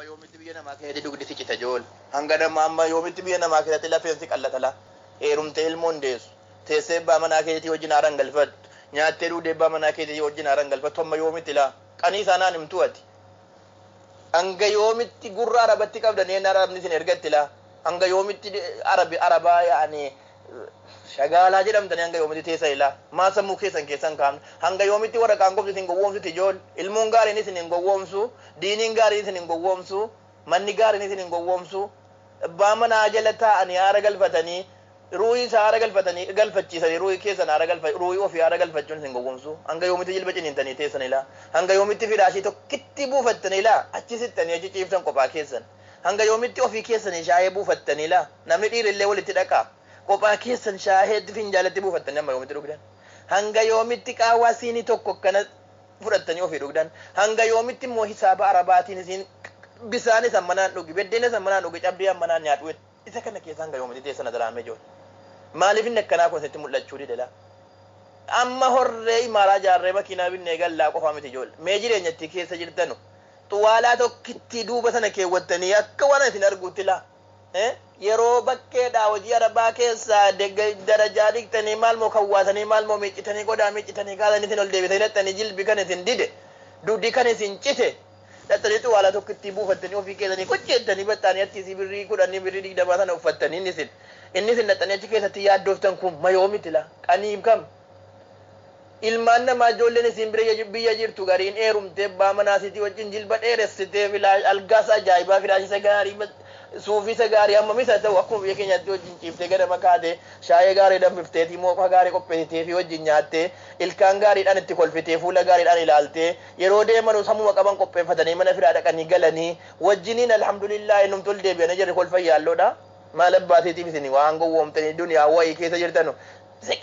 Amma yoomitti biyya namaa keessatti dugdi si cita jool? Hanga nama amma yoomitti biyya namaa keessatti lafeen si qallatala? Heerumtee ilmoon deessu, teessee abbaa manaa keetii wajjin haaraan galfattu, nyaattee dhuudee abbaa manaa keetii wajjin haaraan galfattu, amma yoomitti laa? Qanii isaanaan himtuu ati. Hanga yoomitti gurra arabatti qabdanii ennaa arabni isin ergatti laa? Hanga yoomitti arabi arabaa yaa'anii shagaalaa jedhamtanii hanga yoomitti teessa ilaa? Maa sammuu keessan keessan kaa'amne? Hanga yoomitti waraqaan qofti isin gowwoomsiti ijool? Ilmoon gaariin isin hin gowwoomsu, diiniin gaariin isin hin gowwoomsu, manni gaariin isin hin gowwoomsu. Abbaa manaa jala taa'anii haara galfatanii, ruuhii isaa haara galfatanii galfachiisanii, ruuhii keessan haara galfa, ruuhii ofii haara galfachuun isin gowwoomsu. Hanga yoomitti jilba ciniintanii teessan ilaa? Hanga yoomitti firaashii tokkitti buufattanii ilaa? Achi sittanii achi ciiftan kophaa keessan. Hanga yoomitti ofii keessanii shaayee buufattanii ilaa? Namni dhiirillee walitti dhaqaa. Kophaa keessan shaayeetti finjaalatti buufattanii amma yoomitti dhugdan? Hanga yoomitti qaawwaa siinii tokko akkana fudhattanii ofii dhugdan? Hanga yoomitti immoo hisaaba arabaatiin isin bisaan isan manaan dhugi, beddeena isan manaan dhugi, cabbii an manaan nyaadhu? Isa kana keessa hanga yoomitti teessan adaraamee ijoollee? Maaliif inni akkanaa kun isinitti mul'achuu dide laa? Amma horree imaaraa jaarree makiinaa binnee gallaa qofaa miti ijoollee. Mee jireenyatti keessa jirtanu xuwaalaa tokkitti duuba sana keewwattanii akka waan isin arguutti laa? Yeroo bakkeedhaa hojii arabaa keessaa darajaa dhiqxanii, maal moo kawwaatanii, maal moo miiccitanii, qodaa miiccitanii kaasanii isin ol deebitanii dhaxxanii, jilbi kan isin dide, dugdi kan isin cite, dhaxxanii xuwaalaa tokkitti buufattanii ofii keessanii qocheettanii baxxaanii achiisii birrii 10, birrii 20 sana uffattanii, inni isin dhaxxanii achi keessatti yaaddooftan kun mayoo miti laa? Qaniim kam ilmaan namaa ijoolleen isin bira biyya jirtu gariin heerumtee abbaa manaa isiitii wajjin jilba dheeressitee algaas ajaa'ibaa, firaashisa gaarii, suufisa gaarii, amma misa ta'u akkuma biyya keenyaatti wajjin ciiftee, ganama kaatee shaayee gaarii danfifteetii, mooqa gaarii qopheessitee fi wajjin nyaattee, ilkaan gaariidhaan itti kolfitee, fuula gaariidhaan ilaaltee, yeroo deemanu sammuma qaban qopheeffatanii mana firaa dhaqanii galanii wajjiniin alhamdulillah numtu ol deebi'anii jirri kolfan yaalloodha. Maal abbaatiitiif isin waan gowwoomtanii duniyaa wayii keessa jirtanu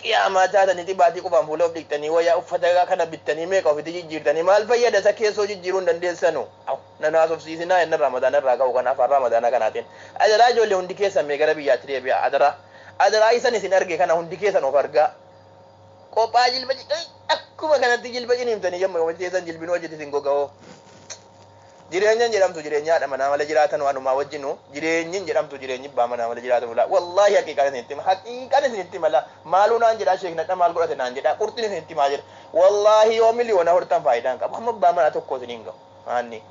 qiyaamaa taatanii xibaatii qofaan fuula of dhiqxanii, wayyaa uffata kana bittanii meeqa ofitti jijjiirtanii maal fayyada isa keessoo jijjiiruu hin dandeessanu? Nan haasofsiisinaa inni Ramadaana irraa ka'u kan afaan Ramadaana kanaatiin. Adaraa ijoollee, hundi keessan mee gara biyyaatti deebi'a. Adaraa, adaraa, isan isin arge kana hundi keessan of argaa. Qophaa jilba akkuma kanatti jilba ciniimtanii yamma yooma teessan jilbinuu hojjeti isin goga'oo. Jireenyan jedhamtu jireenya haadha manaa malee jiraatan wanumaa wajjinu jireenyin jedhamtu jireenyi abbaa manaa malee jiraatan laa. Wallaahi, haqiiqaan isinitti hima, haqiiqaan isinitti hima. Maaluu naan jedhaa, sheeknadha, maal godhate naan jedhaa, qurxin isinitti himaa jira. Wallaahi, yoo miliyoona hortan faayidaan qabu, hamma abbaa manaa tokko isiniin gahu. Maanni